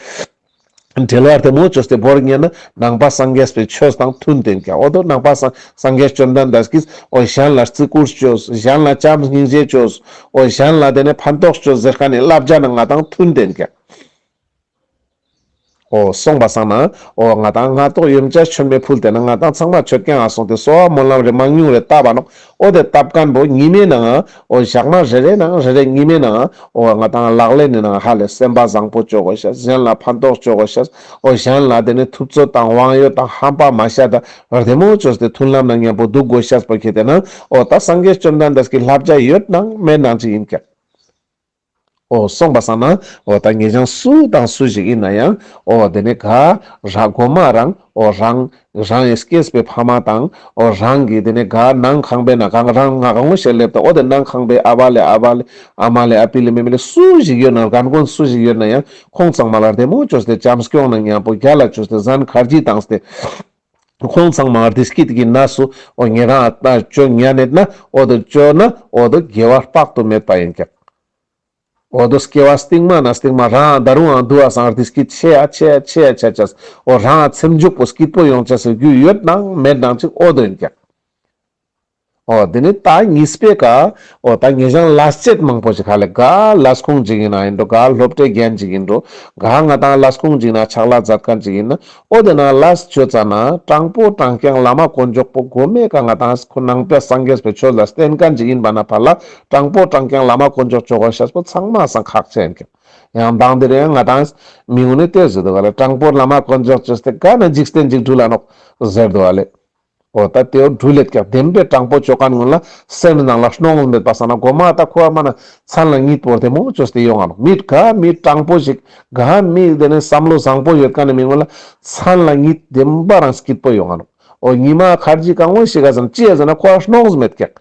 འབྲེལ་བ་བདེ་མོ་བཅོས་ཏེ་བོར་ཉན་ན་ནང་པ་སངས་རྒྱས་པའི་ཆོས་དང་མཐུན་ཏེ་ཡིན་ཀྱག་འོ་དོ་ནང་པ་སངས་སངས་རྒྱས་བཅོམ་ལྡན་འདས་ཀྱིས་འོ་གཞན་ལ་བརྩི་བཀུར་བཅོས། གཞན་ལ་བྱམས་སྙིང་རྗེ་བཅོས། འོ་གཞན་ལ་དེ་ནས་ཕན་ཐོགས་བཅོས་ཟེར་མཁན་ནི་བསླབ་བྱ་ནི་ང་དང་མཐུན་ཏེ་ཡིན་ཀྱག་འོ་སོང་པ་སང་ན་འོ་ང་དང་སྔ་ཏོག་ཡོན་ཆབ་མཆོད་མེ་ཕུལ་ཏེ་ན་ང་དང་ཚང་མ་མཆོད་ཁང་ང་སོང་སྟེ་གསོལ་བ་སྨོན་ལམ་རེ་མང་ཉུང་རེ་བཏབ་པ་ནོག་འོ་དེ་བཏབ་མཁན་པོ་ཉི་མའི་ནང་འོ་ཞག་མ་རེ་རེ་ནང་རེ་རེ་ཉི་མའི་ནང་འོ་ང་དང་ལག་ལེན་ནི་ནང་ཧ་ལས་སེམས་པ་བཟང་པོ་བཅོ་དགོས་ཤེས། གཞན་ལ་ཕན་ཐོགས་བཅོ་དགོས་ཤེས། འོ་གཞན་ལ་དེ་ནས་ཐུབ་ཚོད་དང་དབང་ཡོད་དང་ཧམ་པ་མ་བཤད་དང་བདེ་མོ་བཅོས་ཏེ་མཐུན་ལམ་ནང་མཉམ་པོ་འདུག་དགོས་ཤེས་པོ་ཁྱེད་དེ་ན་འོ་ད་སངས་རྒྱས་བཅོམ་ལྡན་འདས་ཀྱི་བསླབ་བྱ་ཡོད་ནང་མེད་ནང་ཅིག་ཡིན་ཀྱག་འོ་སོང་པ་སང་ན་འོ་ད་ངེད་ཅག་སུ་དང་སུ་ཞིག་ཡིན་ན་ཡང་འོ་དེ་ནས་ག་ར་གོ་མ་རང་འོ་རང་རང་ཡི་སྐྱེས་པའི་ཕ་མ་དང་འོ་རང་གི་དེ་ནས་ག་ནང་ཁང་པའི་ནང་གང་རང་ང་གང་ངོ་ཞིག་སླེབས་དང་འོ་དེ་ནང་ཁང་པའི་ཨ་བ་ལེ་ཨ་བ་ལེ་ཨ་མ་ལེ་ཨ་པི་ལེ་མེ་མེ་ལེ་སུ་ཞིག་ཡོད་ན་རྒན་རྒོན་སུ་ཞིག་ཡོད་ན་ཡང་ཁོང་ཚང་མ་ལ་བདེ་མོ་བཅོས་ཏེ་བྱམས་སྐྱོང་ནང་མཉམ་པོ་རྒྱལ་ལ་བཅོས་ཏེ་ཟན་ཁར་ཇི་བཏང་སྟེ་ཁོང་ཚང་མ་བདེ་སྐྱིད་ཀྱི་གནས་སུ་འོ་ཉེ་རང་ཨ་བཅོ་ཉན་ནེད་ན་འོ་དེ་བཅོ་ན་འོ་དེ་དགེ་བ་དཔག་ཏུ་མེད་པ་ཡིན་ཀྱག་འོ་དོ་སྐྱེ་བ་སྟིང་མ་ན་སྟིང་མ་རང་ད་རུང་ཨང་དུ་བ་སང་བདེ་སྐྱིད་ཆེ་ཡ་ཆེ་ཡ་ཆེ་ཡ་ཆ་ཆས། འོ་རང་ཚེ་མཇུག་པོ་སྐྱིད་པོ་ཡོང་ཆ་ཟེར་རྒྱུ་ཡོད་ནང་མེད་ནང་ཅིག་འོ་དོ་ཡིན་ཀྱག་འོ་དེ་ནི་ད་གཉིས་པའི་ཀ་འོ་ད་ངེད་ཅག་ལས་བྱེད་མང་པོ་ཞིག་ཧ་ལེ་ག་ལས་ཁུངས་ཅིག་ཡིན་ན་ཡིན་འགྲོ། ག་སློབ་གྲྭའི་རྒན་ཅིག་ཡིན་འགྲོ། ག་ང་ཏང་ལས་ཁུངས་ཅིག་ན་ཕྱག་ལས་མཛད་མཁན་ཅིག་ཡིན་ན། འོ་དེ་ན་ལས་བྱེད་ཙ་ན་དྲང་པོ་དྲང་རྐྱང་བླ་མ་དཀོན་མཆོག་པོ་གོ་མེ་ཀ་ང་ཏང་ཁོ་ནང་པའི་སངས་རྒྱས་པའི་ཆོས་ལ་བརྟེན་མཁན་ཅིག་ཡིན་པ་ན་ཕར་ལ་དྲང་པོ་དྲང་རྐྱང་བླ་མ་དཀོན་མཆོག་ཆོ་གོ་ཤེས་པོ་ཚང་མ་སང་ཁག་ཆེན་ཀྱང་། ཡང་དང་དེ་རེ་ཡང་ང་ཏང་མི་འུ་ནི་ཏེ་ཟེར་དུ་ག་ལ་དྲང་པོ་བླ་མ་དཀོན་མཆོག་ཆོས་ཏེ་ག་ན་འཇིག་རྟེན་འཇིག་འགྲུལ་ལ་ནོག་ཟེར་དུ་ག་ལེ། འོ་ད་དེའོ་འགྲུལ་ལེད་ཀྱག་བདེན་པའི་དྲང་པོ་ཅོ་མཁན་ངུན་ལ་སེམས་ནང་ལ་སྣང་མེད་པ་སང་ན་གོ་མ་ད་ཁོ་ཨ་མ་ན་མཚན་ལ་གཉིད་པོ་བདེ་མོ་ཅོས་ཏེ་ཡོང་ང་ནོག། མི་ག་མི་དྲང་པོ་ཞིག་ག་མི་དེ་ནས་བསམ་བློ་བཟང་པོ་ཡོད་མཁན་ནི་མི་ངུན་ལ་མཚན་ལ་གཉིད་བདེན་པ་རང་སྐྱིད་པོ་ཡོང་ང་ནོག། འོ་ཉི་མ་ཁར་ཇི་གང་བོ་ཞིག་ག་ཟེར་ན་ཅི་ཡ་ཟེར་ན་ཁོ་ཨ་སྣང་མེད་ཀྱག།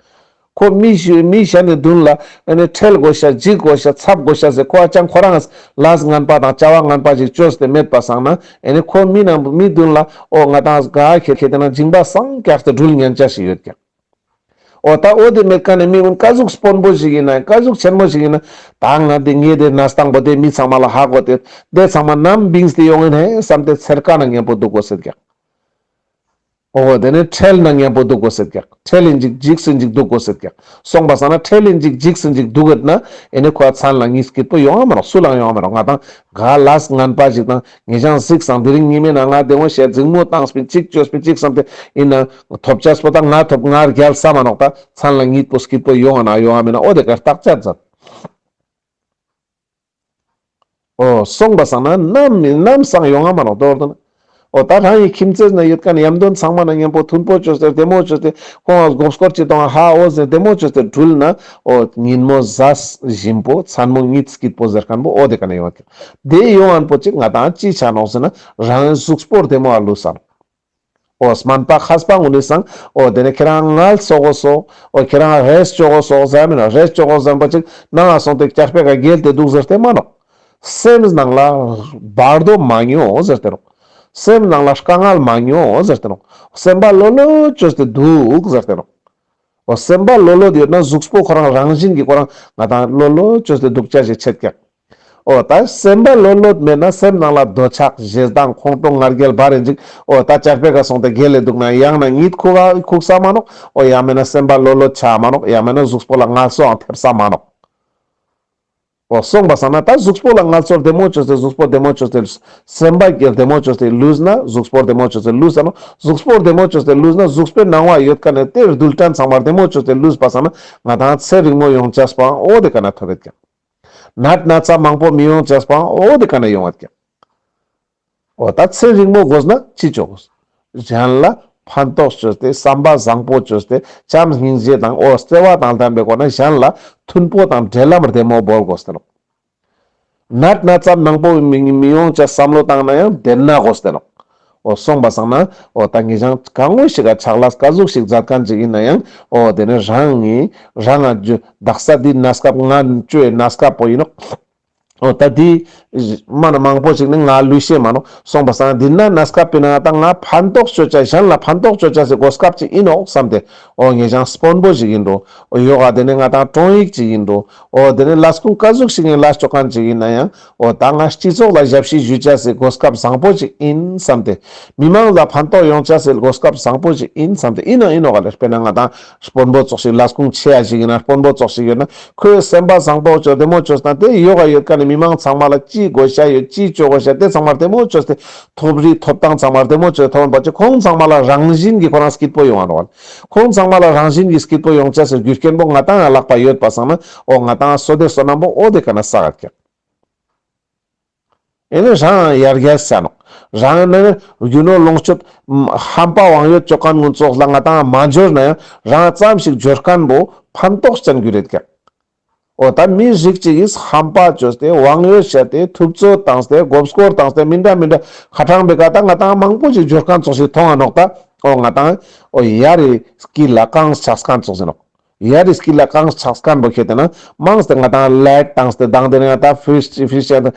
ཁོ་མི་ཞི་མི་གཞན་ནི་མདུན་ལ་ཨ་ནི་ཁྲེལ་དགོས་ཤ་འཇིགས་དགོས་ཤ་འཚབ་དགོས་ཤ་ཟེར་ཁོ་ཨ་ཅང་ཁོ་རང་ལས་ངན་པ་དང་བྱ་བ་ངན་པ་ཞིག་ཅོས་ཏེ་མེད་པ་སང་ན་ཨ་ནི་ཁོ་མི་ནང་མི་མདུན་ལ་འོ་ང་ཏང་ག་ཁེ་ཁེ་དེ་ན་སྦྱིན་པ་སང་ཀྱག་སྟེ་འགྲུལ་ཉན་ཆ་ཞིག་ཡོད་ཀྱག། འོ་ད་འོ་དེ་མེད་མཁན་ནི་མི་ཀུན་ཀ་ཟུག་དཔོན་པོ་ཞིག་ཡིན་ན་ཀ་ཟུག་ཆེན་མོ་ཞིག་ཡིན་ན་ད་ང་དེ་ངེ་དེ་ན་སྟངས་པོ་དེ་མི་ཚང་མ་ལ་ཧ་གོ་སྟེ་དེ་ཚང་མ་ནམ་བིངས་ཏེ་ཡོང་ཡིན་ཧེ་བསམ་སྟེ་ཚེར་ཀ་ན་མཉམ་པོ་འདུག་དགོས་ཟེར་ཀྱག། འོ་དེ་ནས་ཁྲེལ་ན་མཉམ་པོ་འདུག་དགོས་ཟེར་ཀྱག། ཁྲེལ་ཡིན་ཅིག་འཇིགས་སུ་འཇིགས་འདུག་དགོས་ཟེར་ཀྱག། སོང་པ་སང་ན་ཁྲེལ་ཡིན་ཅིག་འཇིགས་སུ་འཇིགས་འདུག་ཡོད་ན་ཨེ་ནི་ཁོ་མཚན་ལ་གཉིད་སྐྱིད་པོ་ཡོང་ང་མ་ནོག། སུ་ལའང་ཡོང་ང་མ་ནོག། ང་ཏང་ག་ལས་ངན་པ་ཞིག་དང་ངེད་ཅག་གཟིགས་སང་དེ་རིང་ཉི་མའི་ནང་ང་དེ་འོ་ཞེ་འཛིང་མོ་བཏང་སྤིན་ཅིག་བཅོས་སྤིན་ཅིག་བསམ་སྟེ་ཡིན་ན་ཐོབ་ཆས་པོ་ད་ང་ཐོབ་ང་རྒྱལ་ས་མ་ནོག། ད་མཚན་ལ་གཉིད་པོ་སྐྱིད་པོ་ཡོང་ང་ན་ཡོང་ང་མིན་ན་འོ་དེ་ག་རྟག་ཅད་མཛད། འོ་སོང་པ་སང་ན་ནམ་ནམ་སང་ཡོང་ང་མ་ནོག་མདོར་བསྡུ་ན། འོ་ད་རང་གི་ཁྱིམ་མཚེས་ན་ཡོད་མཁན་ཡམ་དོན་ཚང་མ་ན་མཉམ་པོ་མཐུན་པོ་བཅོས་ཏེ་བདེ་མོ་བཅོས་ཏེ་ཁོང་ལ་མགོ་སྐོར་ཅིག་གཏོང་ཧ་འོ་ཟེར་བདེ་མོ་བཅོས་ཏེ་འགྲུལ་ན་འོ་ཉིན་མོ་གཟའ་ཞིམ་པོ་མཚན་མོ་གཉིད་སྐྱིད་པོ་ཟེར་མཁན་པོ་འོ་དེ་ཀ་ན་ཡོང་ང་ཀྱག། དེ་ཡོང་མཁན་པོ་ཅིག་ང་ཏང་ཅི་ཆ་ནོག་ཟེར་ན་རང་གཟུགས་པོ་བདེ་མོ་ཨ་ལུས་སང་། འོ་སྨན་པ་མཁས་པ་ངུན་ནི་སང་འོ་དེ་ནས་ཁྱེད་རང་ངལ་གསོ་གོ་སོ། འོ་ཁྱེད་རང་རེས་ཅོ་གོ་སོ་ཟེར་མིན་ན་རེས་ཅོ་གོ་ཟེར་པ་ཅིག་ནང་ང་སོང་སྟེ་ཅར་པེ་ཀ་འགྱེལ་ཏེ་འདུག་ཟེར་ཏེ་མ་ནོག། སེམས་ནང་ལ་བར་དོ་མ་ཉོ་ཟེར་ཏེ་ནོག། སེམས་ནང་ལ་དཀའ་ངལ་མ་ཉོ་ཟེར་ཏེ་ནོག། སེམས་པ་ལྷོད་ལྷོད་ཅོས་ཏེ་འདུག་ཟེར་ཏེ་ནོག། འོ་སེམས་པ་ལྷོད་ལྷོད་ཡོད་ན་གཟུགས་པོ་ཁོ་རང་རང་བཞིན་གྱིས་ཁོ་རང་ང་ཏང་ལྷོད་ལྷོད་ཅོས་ཏེ་འདུག་ཅ་ཞིག་ཆད་ཀྱག། འོ་ད་སེམས་པ་ལྷོད་ལྷོད་མེད་ན་སེམས་ནང་ལ་འདོད་ཆགས་ཞེ་སྡང་ཁོང་ཁྲོ་ང་རྒྱལ་བ་རེ་འཇིགས། འོ་ད་ཅར་པེ་ཀ་སོང་སྟེ་འགྱེལ་ལེ་འདུག་ན་ཡང་ན་གཉིད་ཁུག་ཁུག་ས་མ་ནོག། འོ་ཡང་མེད་ན་སེམས་པ་ལྷོད་ལྷོད་ཆ་མ་ནོག། ཡང་མེད་ན་གཟུགས་པོ་ལ་ངལ་གསོའང་ཐེབས་ས་མ་ནོག། འོ་སོང་པ་སང་ན་ད་གཟུགས་པོ་ལ་ངལ་གསོ་བདེ་མོ་ཅོས་ཏེ་གཟུགས་པོ་བདེ་མོ་ཅོས་ཏེ་སེམས་པ་བདེ་མོ་ཅོས་ཏེ་ལུས་ན་གཟུགས་པོ་བདེ་མོ་ཅོས་ཏེ་ལུས་ས་ནོག། གཟུགས་པོ་བདེ་མོ་ཅོས་ཏེ་ལུས་ན་གཟུགས་པོའི་ནང་བ་ཡོད་མཁན་ནི་དེ་རྡུལ་ཕྲན་ཚང་མ་བདེ་མོ་ཅོས་ཏེ་ལུས་པ་སང་ན་ང་ཏང་ཚེ་རིང་མོ་ཡོང་ཅས་པའང་འོ་དེ་ཀ་ན་ཐོབ་ཡོད་ཀྱག། ནད་ན་ཚ་མང་པོ་མི་ཡོང་ཅས་པའང་འོ་དེ་ཀ་ན་ཡོང་བ་ཀྱག། འོ་ད་ཚེ་རིང་མོ་དགོས་ན་ཅི་ཅོ་དགོས། གཞན་ལ་ཕན་ཐོགས་ཅོས་ཏེ་བསམ་པ་བཟང་པོ་ཅོས་ཏེ་བྱམས་སྙིང་རྗེ་དང་འོ་བརྩེ་བ་དང་ལྡན་པའི་སྒོ་ནས་གཞན་ལ་མཐུན་པོ་དང་འབྲེལ་ལམ་བདེ་མོ་བོར་དགོས་ཏེ་ནོག། ནད་ན་ཚ་མང་པོ་མི་མི་ཡོང་ཅས་བསམ་བློ་བཏང་ན་ཡང་དེ་ན་དགོས་ཏེ་ནོག། འོ་སོང་པ་སང་ན་འོ་ད་ངེད་ཅག་གང་བོ་ཞིག་ག་ཕྱག་ལས་ཀ་ཟུག་ཞིག་མཛད་མཁན་ཅིག་ཡིན་ན་ཡང་འོ་དེ་ནི་རང་ངི་རང་ང་རྒྱུ་དག་ས་འདི་གནས་སྐབས་ང་བཅོའི་གནས་སྐབས་པོ་ཡིན་ནོག། འོ་ད་འདི་མ་ན་མང་པོ་ཞིག་ནི་ང་ལུས་ཤེས་མ་ནོག། སོང་པ་སང་འདི་ན་གནས་སྐབས་པའི་ནང་ད་ང་ཕན་ཐོགས་ཅོ་ཅས་གཞན་ལ་ཕན་ཐོགས་ཅོ་ཅས་སི་གོ་སྐབས་ཅིག་ཡིན་ནོག་བསམ་སྟེ་འོ་ངེད་ཅག་དཔོན་པོ་ཞིག་ཡིན་འགྲོ། འོ་ཡོ་ག་དེ་ནི་ང་ཏང་དྲུང་ཡིག་ཅིག་ཡིན་འགྲོ། འོ་དེ་ནི་ལས་ཁུངས་ཀ་ཟུག་ཞིག་ནི་ལས་ཅོ་མཁན་ཅིག་ཡིན་ན་ཡང་འོ་ད་ང་སྤྱི་ཚོགས་ལ་ཞབས་ཕྱི་ཞུ་ཅས་སི་གོ་སྐབས་བཟང་པོ་ཅིག་ཡིན་བསམ་སྟེ་མི་མང་ལ་ཕན་ཐོགས་ཡོང་ཅས་སི་གོ་སྐབས་བཟང་པོ་ཅིག་ཡིན་བསམ་སྟེ་ཡིན་ནོག་ཡིན་ནོག་ག་ལེ། དཔེར་ན་ང་ཏང་དཔོན་པོ་ཙོགས་ཤིག་ལས་ཁུངས་ཆེ་ཡ་ཞིག་ཡིན་ན་དཔོན་པོ་ཙོགས་ཤིག་ཡོད་ན་ཁོས་སེམས་པ་བཟང་པོ་ཅོས་བདེ་མོ་ཅོས་ན་དེ་ཡོ་ག་ཡོད་མཁན་ནི་མི་མང་ཚང་མ་ལ་ཅི་དགོས་ཤ་ཡོད་ཅི་ཅོ་དགོས་ཤ་དེ་ཚང་མ་བདེ་མོ་ཅོས་ཏེ་ཐོབ་རིགས་ཐོབ་ཐང་ཚང་མ་བདེ་མོ་ཅོས་ཐོབ་པ་ཅིག་ཁོང་ཚང་མ་ལ་རང་བཞིན་གྱིས་ཁོ་རང་སྐྱིད་པོ་ཡོང་ང་ནོག། ཁོང་ཚང་མ་ལ་རང་བཞིན་གྱིས་སྐྱིད་པོ་ཡོང་ཅས་སི་རྒྱུ་རྐྱེན་པོ་ང་ཏང་ལག་པ་ཡོད་པ་སང་ན་འོ་ང་ཏང་བསོད་བདེ་བསོད་ནམས་པོ་འོ་དེ་ཀ་ན་བསགས་ཀྱག། ཨེ་ནི་རང་ཡར་རྒྱས་ཆ་ནོག། རང་ནི་རྒྱུ་ནོར་ལོངས་སྤྱོད་ཧམ་པ་དབང་ཡོད་ཅོ་མཁན་ངུན་ཙོགས་ལ་ང་ཏང་མ་འབྱོར་ན་ཡང་རང་ཙམ་ཞིག་འབྱོར་མཁན་པོ་ཕན་ཐོགས་ཅན་རྒྱུ་རེད་ཀྱག། འོ་ད་མི་རིགས་ཅིག་གིས་ཧམ་པ་ཅོས་ཏེ་དབང་ཡོད་བཤད་དེ་ཐུབ་ཚོད་བཏང་སྟེ་མགོ་སྐོར་བཏང་སྟེ་མི་འདྲ་མི་འདྲ་ཁ་ཏང་པའི་ཀ་ད་ང་ཏང་མང་པོ་ཞིག་འབྱོར་མཁན་ཙོགས་ཤིག་མཐོང་ང་ནོག། ད་འོ་ང་ཏང་འོ་ཡ་རི་སྐྱིད་ལ་གངས་ཆགས་མཁན་ཙོགས་ཟེར་ནོག། ཡ་རི་སྐྱིད་ལ་གངས་ཆགས་མཁན་པོ་ཁྱེད་དེ་ན་མང་སྟེ་ང་ཏང་ལེག་བཏང་སྟེ་དང་དེ་ནས་ང་ཏང་ཕིས་ཕིས་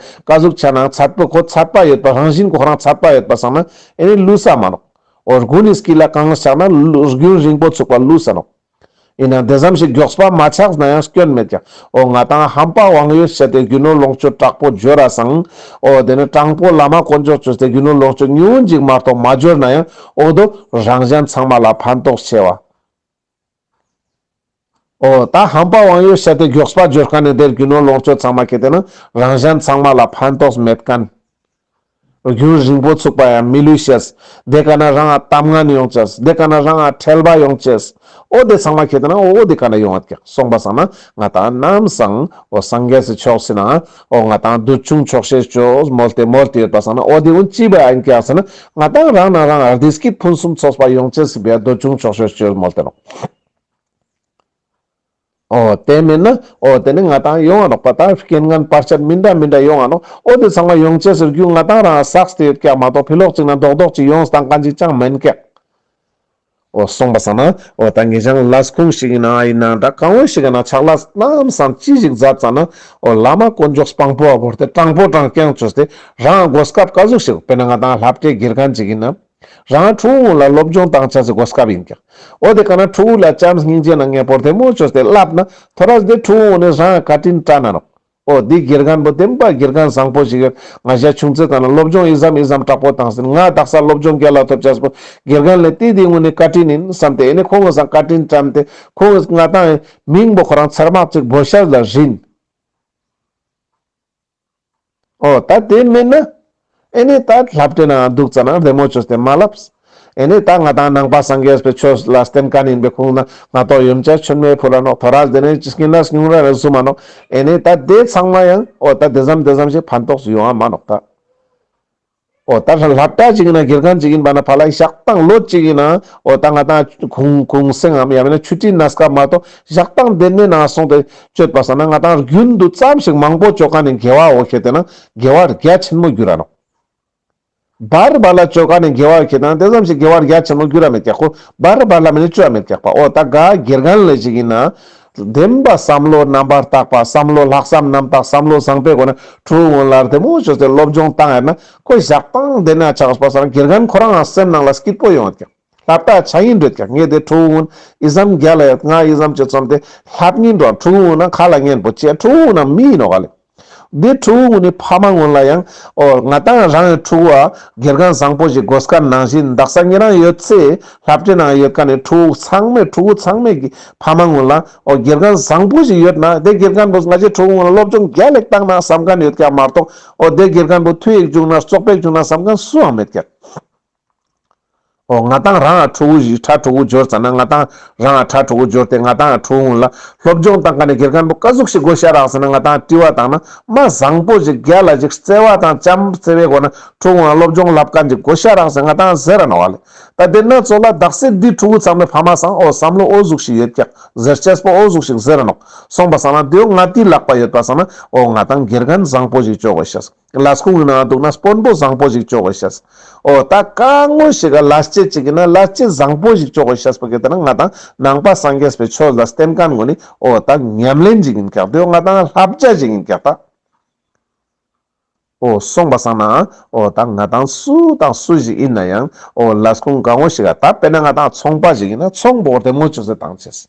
ཀ་ཟུག་ཆ་ནང་ཚད་པོ་ཁོ་ཚད་པ་ཡོད་པ་རང་བཞིན་ཁོ་རང་ཚད་པ་ཡོད་པ་སང་ན་ཨེ་ནི་ལུས་ས་མ་ནོག། འོ་དགུན་ནི་སྐྱིད་ལ་གངས་ཆགས་ན་ལུ་རྒྱུན་རིང་པོ་ཚུགས་པ་ལུས་ས་ནོག། ཡིན་ན་དེ་ཙམ་ཞིག་མགྱོགས་པ་མ་ཆགས་ན་ཡང་སྐྱོན་མེད་ཀྱག། འོ་ང་ཏང་ཧམ་པ་དབང་ཡོད་བཤད་དེ་རྒྱུ་ནོར་ལོངས་སྤྱོད་དྲག་པོ་འབྱོར་ར་སང་འོ་དེ་ནི་དྲང་པོ་བླ་མ་དཀོན་མཆོག་ཅོས་ཏེ་རྒྱུ་ནོར་ལོངས་སྤྱོད་ཉུང་ངུན་ཅིག་མ་གཏོགས་མ་འབྱོར་ན་ཡང་འོ་དོ་རང་གཞན་ཚང་མ་ལ་ཕན་ཐོགས་ཆེ་བ། འོ་ད་ཧམ་པ་དབང་ཡོད་བཤད་དེ་མགྱོགས་པ་འབྱོར་མཁན་ནི་དེར་རྒྱུ་ནོར་ལོངས་སྤྱོད་ཚང་མ་ཁྱེར་ཏེ་ན་རང་གཞན་ཚང་མ་ལ་ཕན་ཐོགས་མེད་མཁན། རྒྱུན་རིང་པོ་ཚུགས་པ་ཡང་མི་ལུས་ཤེས། དེ་ཀ་ན་རང་ང་གཏམ་ངན་ཡོང་ཅེས། དེ་ཀ་ན་རང་ང་ཁྲེལ་བ་ཡོང་ཅེས། འོ་དེ་ཚང་མ་ཁྱེར་ཏེ་ན་འོ་དེ་ཀ་ན་ཡོང་བ་ཀྱག། སོང་པ་སང་ན་ང་ཏང་ནམ་སང་འོ་སངས་རྒྱས་སི་ཕྱོགས་སི་ན་འོ་ང་ཏང་འདོད་ཆུང་ཆོག་ཤེས་ཅོས་མོལ་ཏེ་མོལ་ཏེ་ཡོད་པ་སང་ན་འོ་དེ་འུན་ཅི་བ་ཡིན་ཀྱག་ཟེར་ན་ང་ཏང་རང་ན་རང་བདེ་སྐྱིད་ཕུན་སུམ་ཚོགས་པ་ཡོང་ཅེས་སི་བའི་འདོད་ཆུང་ཆོག་ཤེས་ཅོས་མོལ་ཏེ་ནོག། འོ་དེ་མེན་ན་འོ་དེ་ནི་ང་ཏང་ཡོང་ང་ནོག་པ། ད་རྐྱེན་ངན་བར་ཆད་མི་འདྲ་མི་འདྲ་ཡོང་ང་ནོག། འོ་དེ་ཚང་མ་ཡོང་ཅེས་སི་རྒྱུ་ང་ཏང་རང་བསགས་ཏེ་ཡོད་ཀྱག་མ་གཏོགས་ཕི་ལོགས་ཅིག་ན་རྡོག་རྡོག་ཅིག་ཡོང་སྟངས་མཁན་ཅིག་ཅང་མེན་ཀྱག། འོ་སོང་པ་སང་ན་འོ་ད་ངེད་ཅག་ལས་ཁུངས་ཤིག་ཡིན་ན་ཡིན་ན་འདྲ་གང་བོ་ཞིག་ཡིན་ན་ཕྱག་ལས་ནམ་སང་ཅི་ཞིག་མཛད་ཙ་ན་འོ་བླ་མ་དཀོན་མཆོག་དཔང་པོ་བ་བོར་ཏེ་དྲང་པོ་དྲང་རྐྱང་ཅོས་ཏེ་རང་གོ་སྐབས་ག་ཟུག་ཞིག་དཔེར་ན་ང་ཏང་ལྷ་བྲེ་དགེ་རྒན་ཅིག་ཡིན་ན། རང་ཕྲུ་གུ་ལ་སློབ་སྦྱོང་བཏང་ཆ་སི་གོ་སྐབས་ཡིན་ཀྱག། འོ་དེ་ཀ་ན་ཕྲུ་གུ་ལ་བྱམས་སྙིང་རྗེ་ན་མཉེས་པོ་བདེ་མོ་ཅོས་ཏེ་བསླབ་ན་ཐོ་རས་དེ་ཕྲུ་གུ་ནི་རང་བཀའ་དྲིན་དྲན་ན་ནོག། འོ་དེ་དགེ་རྒན་པོ་བདེན་པ་དགེ་རྒན་བཟང་པོ་ཞིག་ཡོད། ང་ཞ་ཆུང་ཚེ་ད་ན་སློབ་སྦྱོང་ཨི་ཙམ་ཨི་ཙམ་དྲག་པོ་བཏང་ཟིན། ང་དག་ས་སློབ་སྦྱོང་རྒྱལ་ལ་ཐོབ་ཆ་སི་པོ་དགེ་རྒན་ལས་དེ་དེ་ངུ་ནི་བཀའ་དྲིན་ཡིན་བསམ་སྟེ་ཨེ་ནི་ཁོང་གི་སང་བཀའ་དྲིན་དྲན་ཏེ་ཁོང་གི་ང་ཏང་མིང་པོ་ཁོ་རང་ཚེར་མག་ཅིག་བོ་ཤ་ལ་རིན། འོ་ད་དེ་མེན་ན། ཨེ་ནི་ད་ལྷ་བྲེ་ན་འདུག་ཙ་ན་བདེ་མོ་ཅོས་ཏེ་མ་ལབས། ཨེ་ནི་ད་ང་ཏང་ནང་པ་སངས་རྒྱས་པའི་ཆོས་ལ་བརྟེན་མཁན་ཡིན་པའི་ཁུངས་ན་ང་ཏོ་ཡོན་ཆབ་མཆོད་མེ་ཕུལ་ལ་ནོག། ཐོ་རས་དེ་ནས་ཅི་སྐྱིན་ན་སྙུང་ར་རེ་བཟུང་མ་ནོག། ཨེ་ནི་ད་དེ་ཚང་མ་ཡང་འོ་ད་དེ་ཙམ་དེ་ཙམ་ཞིག་ཕན་ཐོགས་ཡོང་ང་མ་ནོག་ད། འོ་ད་ལྷ་བྲེ་ཅིག་ཡིན་ན་དགེ་རྒན་ཅིག་ཡིན་པ་ན་ཕ་ལ་ཞག་དང་ལོ་ཅིག་ཡིན་ན་འོ་ད་ང་ཏང་གུང་གུང་སེང་ངམ་ཡང་མིན་ན་ཆུ་ཊི་གནས་སྐབས་མ་གཏོགས་ཞག་དང་དེ་ནས་ནང་སོང་སྟེ་སྤྱོད་པ་སང་ན་ང་ཏང་རྒྱུན་དུ་ཙམ་ཞིག་མང་པོ་ཅོ་མཁན་ནི་དགེ་བ་འོ་ཁྱེར་ཏེ་ན་དགེ་བ་རྒྱ་ཆེན་མོ་འགྱུར་ར་ནོག། བར་བར་ལ་ཅོ་མཁན་ནི་དགེ་བ་ཁྱེར་ཏེ་ན་དེ་ཙམ་ཞིག་དགེ་བ་རྒྱ་ཆེན་མོ་འགྱུར་ར་མེད་ཀྱག་ཁོ། བར་བར་ལ་མི་ནི་ཅོ་ཡ་མེད་ཀྱག་པ། འོ་ད་ག་དགེ་རྒན་ལས་ཅིག་ཡིན་ན་བདེན་པ་བསམ་བློ་རྣམ་པར་དག་པ་བསམ་བློ་ལྷག་བསམ་རྣམ་དག་བསམ་བློ་བཟང་པོའི་སྒོ་ནས་ཕྲུ་གུ་ལ་བདེ་མོ་ཅོས་ཏེ་སློབ་སྦྱོང་བཏང་ཡ་ན་ཁོ་ཞག་དང་དེ་ན་ཆགས་པ་སང་དགེ་རྒན་ཁོ་རང་ང་སེམས་ནང་ལ་སྐྱིད་པོ་ཡོང་ཡོད་ཀྱག། ལྷ་བྲེ་ཆ་ཡིན་འདོད་ཀྱག། ངས་དེ་ཕྲུ་གུ་ཨི་ཙམ་རྒྱལ་ལ་ཡོད། ང་ཨི་ཙམ་ཅོ་ཙམ་དེ་ལྷབ་ཉིན་འགྲོ། ཕྲུ་གུ་ན་ཁ་ལ་ཉན་པོ་ཅེ་ཕྲུ་གུ་ན་མི་ཡིན་ནོག་ག་ལེ། དེ་ཕྲུ་གུ་ནི་ཕ་མ་ངོ་ལ་ཡང་འོ་ང་ཏང་རང་གི་ཕྲུ་གུ་ཨ་དགེ་རྒན་བཟང་པོ་ཞིག་གོ་སྐབས་ནང་བཞིན་དག་ས་ཉེ་རང་ཡོད་ཚེ་ལྷ་བྲེ་ནང་ཡོད་མཁན་ནི་ཕྲུ་གུ་ཚང་མས་ཕྲུ་གུ་ཚང་མས་ཀྱི་ཕ་མ་ངོ་ལ་འོ་དགེ་རྒན་བཟང་པོ་ཞིག་ཡོད་ན་དེ་དགེ་རྒན་པོ་ང་ཅི་ཕྲུ་གུ་ངོ་ལ་སློབ་སྦྱོང་རྒྱལ་ལེགས་བཏང་ན་བསམ་མཁན་ཡོད་ཀྱག་མ་གཏོགས་འོ་དེ་དགེ་རྒན་པོ་མཐུ་ཡིག་བྱུང་ན་བཙོག་པ་ཞིག་བྱུང་ན་བསམ་མཁན་སུའང་མེད་ཀྱག། འོ་ང་ཏང་རང་ཕྲུ་གུ་ཞིག་ཕྲུ་གུ་འབྱོར་ཙ་ན་ང་ཏང་རང་ཕྲུ་གུ་འབྱོར་ཏེ་ང་ཏང་ཕྲུ་གུ་ལ་སློབ་སྦྱོང་བཏང་མཁན་ནི་དགེ་རྒན་པོ་ག་ཟུག་ཞིག་དགོས་ཤ་རག་ཟེར་ན་ང་ཏང་དྲི་བ་བཏང་ན་མ་བཟང་པོ་ཞིག་རྒྱལ་ལ་ཞིག་བརྩེ་བ་དང་བྱམས་བརྩེ་བའི་སྒོ་ནས་ཕྲུ་གུ་ལ་སློབ་སྦྱོང་ལབ་མཁན་ཞིག་དགོས་ཤ་རག་ཟེར་ང་ཏང་ཟེར་ར་ནོག་ག་ལེ། ད་དེ་ན་ཚོ་ལ་དག་ས་འདི་ཕྲུ་གུ་ཚང་མའི་ཕ་མ་སང་འོ་བསམ་བློ་འོ་ཟུག་ཞིག་ཡོད་ཀྱག་ཟེར་ཅེས་པོ་འོ་ཟུག་ཞིག་ཟེར་ར་ནོག། སོང་པ་སང་ན་དེའོ་ང་ཏི་ལག་པ་ཡོད་པ་སང་ན་འོ་ང་ཏང་དགེ་རྒན་བཟང་པོ་ཞིག་ཅོ་དགོས་ཤ། ལས་ཁུངས་ནང་འདུག་ན་དཔོན་པོ་བཟང་པོ་ཞིག་ཅོ་དགོས་ཤེས། འོ་ད་ག་ངོ་ཞིག་ག་ལས་བྱེད་ཅིག་ཡིན་ན་ལས་བྱེད་བཟང་པོ་ཞིག་ཅོ་དགོས་ཤེས་པོ་གི་ད་ན་ང་ཏང་ནང་པ་སངས་རྒྱས་པའི་ཆོས་ལ་བརྟེན་མཁན་ངོ་ནི་འོ་ད་ཉམས་ལེན་ཞིག་ཡིན་ཀྱག། དེ་ང་ཏང་བསླབ་བྱ་ཞིག་ཡིན་ཀྱག་ད། འོ་སོང་པ་སང་ན་འོ་ད་ང་ཏང་སུ་དང་སུ་ཞིག་ཡིན་ན་ཡང་འོ་ལས་ཁུངས་ག་ངོ་ཞིག་ག་ད་དཔེར་ན་ང་ཏང་ཚོང་པ་ཞིག་ཡིན་ན་ཚོང་པོ་བདེ་མོ་ཅོས་ཏེ་བཏང་ཅེས།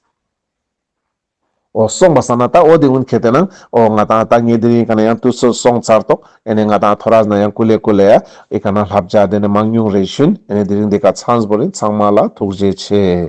འོ་སོང་པ་སང་ན་ད་འོ་དེ་ཀུན་ཁྱེར་ཏེ་ན་འོ་ང་ཏང་ད་ངས་དེ་རིང་ཀ་ན་ཡང་དུས་ཚོད་སོང་ཚར་ཏོག། ཨེ་ནས་ང་ཏང་ཐོ་རས་ན་ཡང་ཀུ་ལེ་ཀུ་ལེ་ཡ་ཨེ་ཀ་ན་བསླབ་བྱ་དེ་ནས་མང་ཉུང་རེ་ཞུན། ཨེ་ནས་དེ་རིང་འདི་ཀ་ཚང་པོ་རིན་ཚང་མ་ལ་ཐུགས་རྗེ་ཆེ།